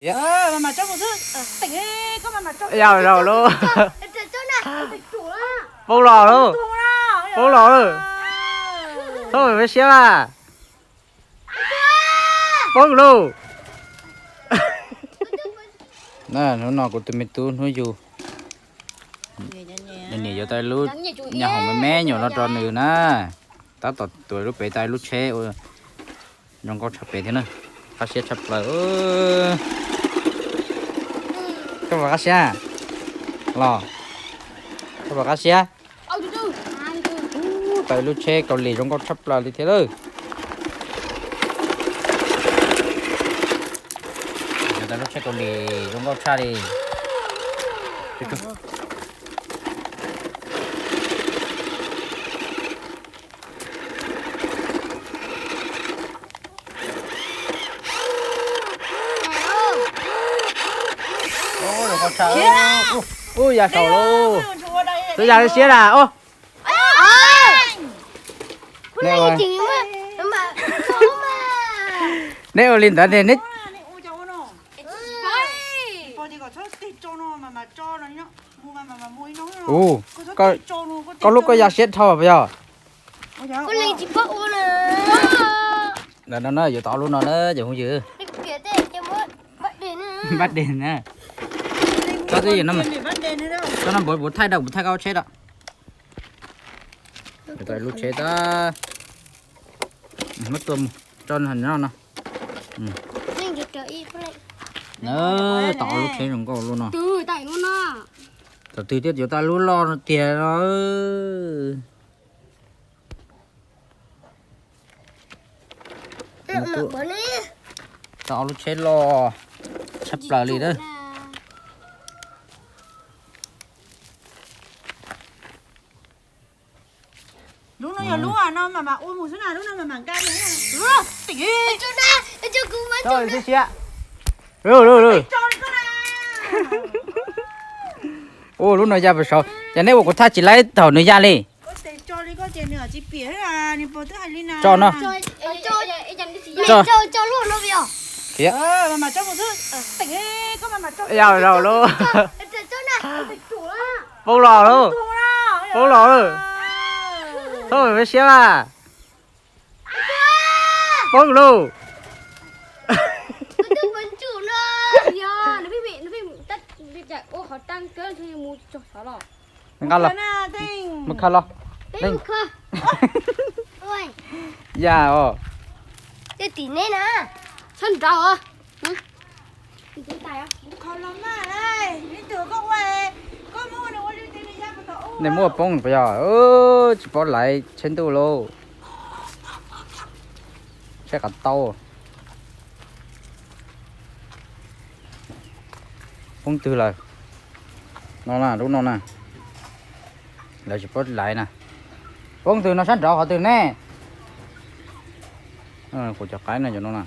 Yog zaum lauj. Poob los lauj. Poob los lauj. Txhob siab mas. Poob lauj. Hnub no kuv tus me tub hnub yug, nws niam yuav tau lub nyab hoom me me nyuam no rau nws na. Tab tom tuav lub pem tau lub tsheb ua zoo nkauj tshaj pem thiab na. Qab siab tshaj plaws. Koj puas qab siab los? Koj puas qab siab? Tau lub tsheb Kaus Lim zoo nkauj tshaj plaws li thiab lawm. Tau lub tsheb Kaus Lim zoo nkauj tshaj li. Ub, ya saum lauj. Twb ya li siab na. Neb ua li ntawd ne. Ub, koj hlub koj ya siab dhau puas yog? Ntawm no na, yuav tau ob lub no na cov phooj ywg. Npab deg na. Tso no, puas thaij dab, puas thaij koj tsheb dab. Yuav tau lub tsheb tab. Muab tua mus tso no no. Tau ob lub tsheb zoo nkauj lub no. Thaum twg thiaj yuav tau lub loj no tiag no. Tau ob lub tsheb loj tshaj plaws li na. Lub no yog lub no mas mam ua mus xwb na, lub no mam mam nqa. Ua lub no ya puas saud, ces neb ua kuv thaij tsis laib thaum nws ya li. Tso no. Zaum lauj. Poob los lauj. Poob los lauj. Txhob siab mas. Poob lauj. Nqa los, mus kha los. Ya os. Nws muaj poob puas yog? Tsis paub laiv tsheb ntuj lauj. Tsheb qav taub. Poob twg lawm? No na, lub no na. Lawv tsis paub laiv na. Poob twg no, sab nraud qhov twg ne? Kuv cov qaib no cov no na.